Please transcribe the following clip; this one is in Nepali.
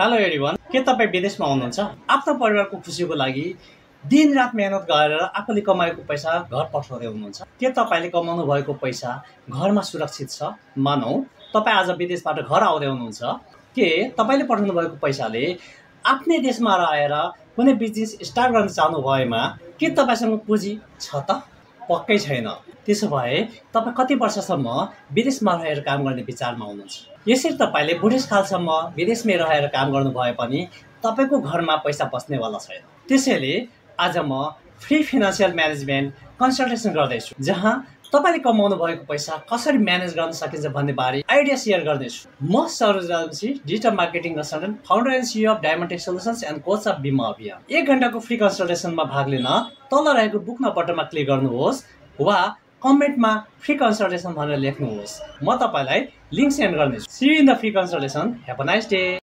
हेलो एभ्रिवान, के तपाईँ विदेशमा हुनुहुन्छ? आफ्नो परिवारको खुसीको लागि दिनरात मेहनत गरेर आफूले कमाएको पैसा घर पठाउँदै हुनुहुन्छ? के तपाईँले कमाउनु भएको पैसा घरमा सुरक्षित छ? मानौ तपाईँ आज विदेशबाट घर आउँदै हुनुहुन्छ, के तपाईँले पठाउनु भएको पैसाले आफ्नै देशमा रहेर कुनै बिजनेस स्टार्ट गर्न चाहनु भएमा के तपाईँसँग पुँजी छ त? पक्कै छैन। त्यसो भए तपाईँ कति वर्षसम्म विदेशमा रहेर काम गर्ने विचारमा हुनुहुन्छ? यसरी तपाईँले बुढेसकालसम्म विदेशमै रहेर काम गर्नु भए पनि तपाईँको घरमा पैसा बस्नेवाला छैन। त्यसैले आज म फ्री फाइनेन्सियल म्यानेजमेन्ट कन्सल्टेसन गर्दैछु, जहाँ तपाईँले कमाउनु भएको पैसा कसरी म्यानेज गर्न सकिन्छ भन्ने बारे आइडिया सेयर गर्दैछु। म Saroj Rajbanshi, digital marketing consultant, founder and CEO of diamond tech solutions and coach of बीमा अभियान। 1 घण्टाको फ्री कन्सल्टेसनमा भाग लिन तल रहेको बुक न बटनमा क्लिक गर्नुहोस् वा कमेन्टमा फ्री कन्सल्टेसन भनेर लेख्नुहोस्। म तपाईँलाई लिङ्क सेन्ड गर्नेछु। See you in the free consultation. Have a nice day.